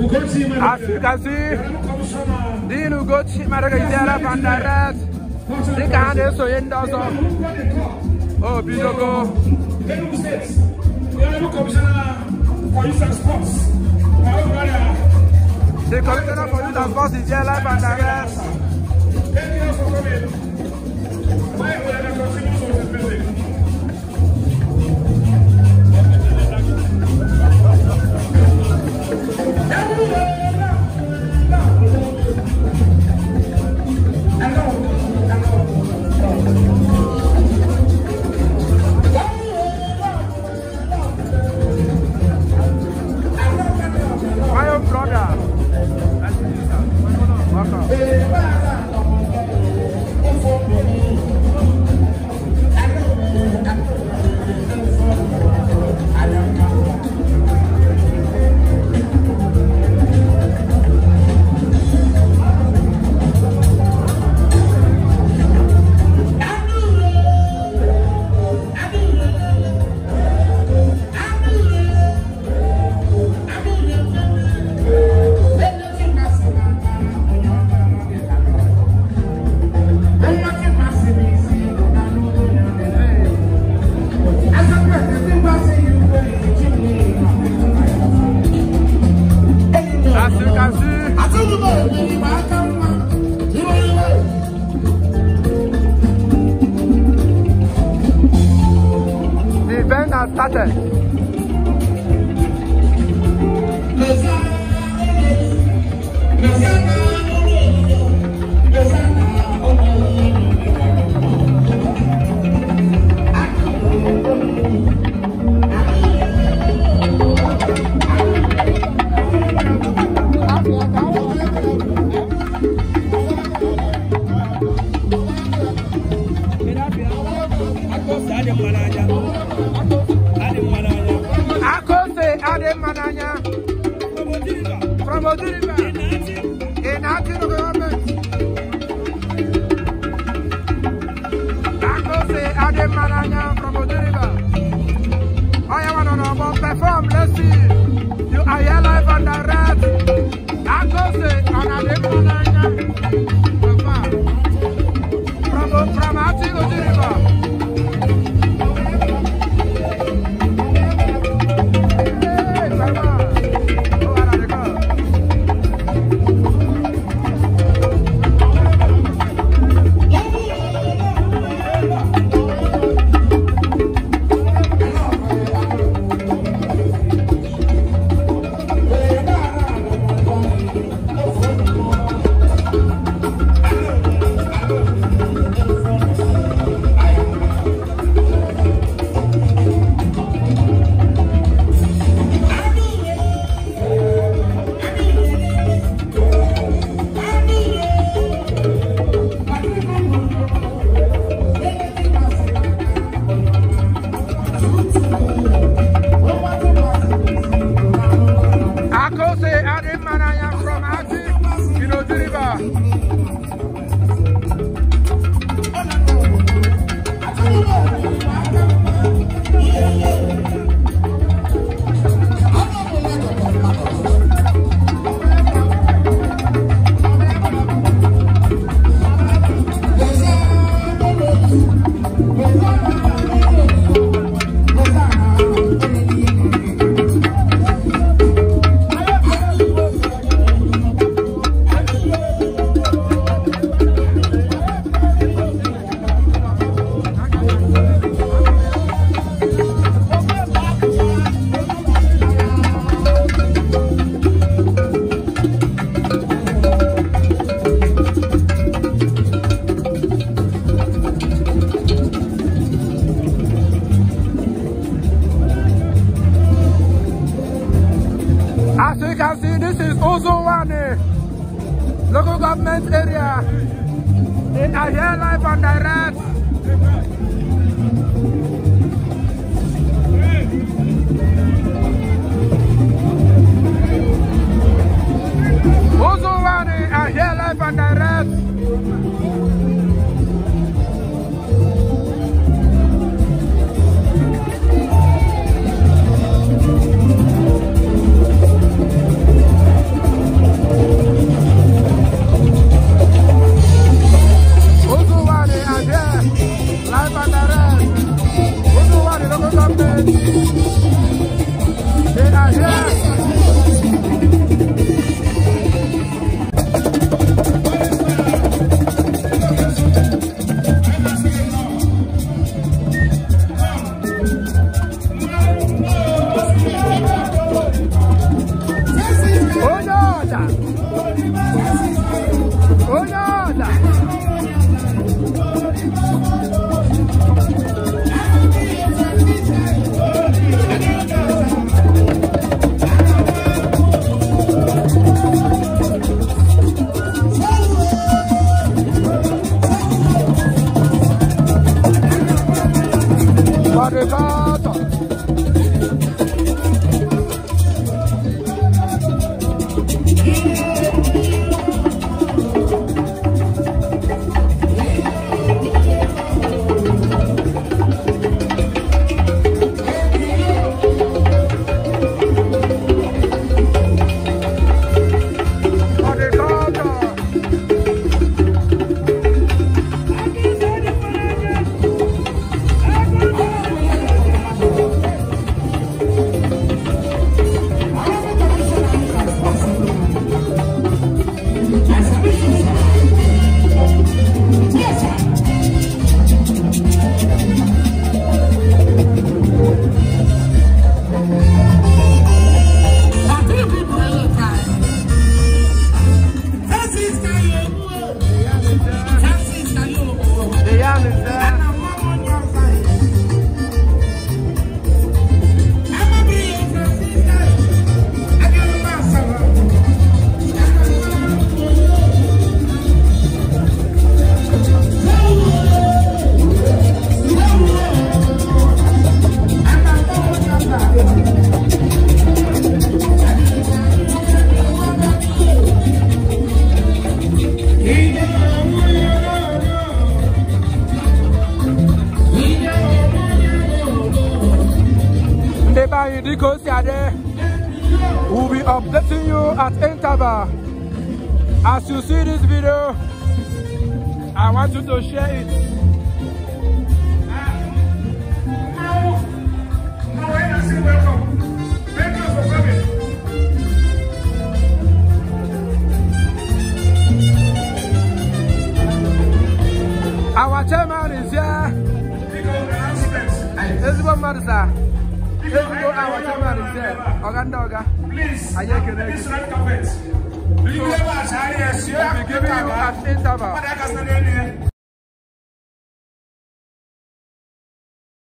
As you can see, Dean Ugochi Maduka is here live and direct. Dịka ha na-esonye ndị ọzọ. O bidogo. The Commissioner for Youth and Sports is here live and direct. Thank you for coming. Why will I continue with this music? My own brother. Welcome. As you can see, the event has started. Akose Ademananya from Odiriba in Ati local government. Akose Ademananya from Odiriba. I am on a perform. Let's see. You are here live and direct. Akose Ademananya from Ati Odiriba. Akose Ademananya from Ati in Odiriba. As you can see, this is Uzo-Uwani local government area. They are here live and direct. Uzo-Uwani are here live and direct. We'll be updating you at interval. As you see this video, I want you to share it. Welcome. Thank you for coming. Our chairman is here. Ezigbo mmadụ sir. Ezigbo our chairman is here. Oga ndị oga. Please, this red carpet. We'll be giving you at interval.